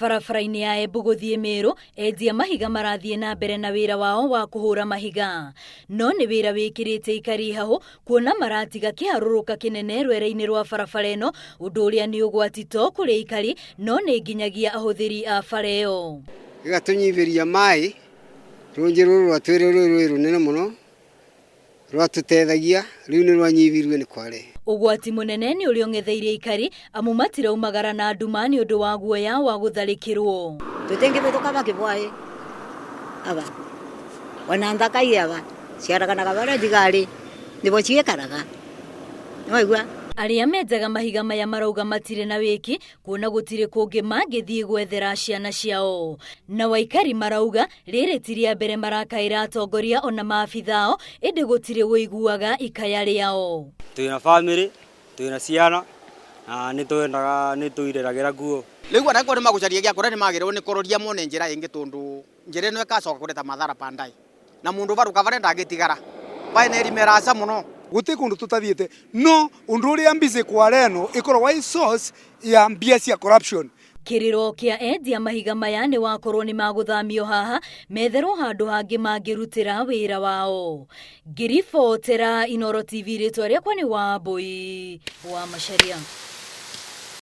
Barabara-inĩ ya Embu gũthiĩ Meru, endia mahiga marathiĩ na mbere na wĩra wao wa kũhũra mahiga. No nĩ wĩra wĩkĩrĩte ikari hahũ kuona maratiga kĩharũrũka kĩnene rwere-inĩ rwa barabara ĩno, ũndũ ũrĩa nĩ ũgwati to kũrĩ aikari no nĩ nginyagia ahũthĩri a bara ĩyo. Gĩgatũnyihĩria maĩ, rũnjĩ rũrũ rwa twĩrĩ rwĩ rũĩ rũnene mũno, rwatũtethagia rĩu nĩ rwanyibirio nĩ kware. Ũgwati mũnene nĩ ũrĩa ũng'etheire aikari amu matiraumagara na nduma nĩ ũndũ wa guoya wa gũtharĩkĩrwo. Tũtingĩhĩtũka bakĩbwaĩ aba ona nthakai aba ciaraganaga barĩa thigari nĩbo ciĩkaraga nĩwaigua. Arĩa menjaga mahiga maya marauga matirĩ na wĩki kuona gũtirĩ kũngĩ mangĩthiĩ gwethera ciana ciao. Nao aikari marauga rĩrĩ ti rĩa mbere marakaĩra atongoria ona maabithao ĩndĩ gũtirĩ ũiguaga ikaya rĩao. Twĩna bamĩrĩ, twĩna ciana na nĩ twendaga nĩ tũireragĩra kuo. Rĩu ona angĩkorwo nĩ magũcaria gĩa kũrĩa nĩ magĩrĩirwo nĩ kũroria mone njĩra ĩngĩ tondũ njĩra ĩno ĩgacoka kũreta mathara baadaye. Na mũndũ ũvarũka varĩa ndangĩtigara. Vaĩ na ĩrima ĩraca mũno. Gũtirĩ kũndũ tũtathiĩte no ũndũ ũrĩa busy kwara ĩno ĩkoragwo ĩ source ya mbia cia corruption. Kĩrĩro kĩa endia mahiga maya nĩ wakorwo nĩ magũthamio haha metherwo handũ hangĩ mangĩrutĩra wĩra wao. Ngĩribotera Inooro TV rĩtwa rĩakwa nĩ Wambui wa Macharia.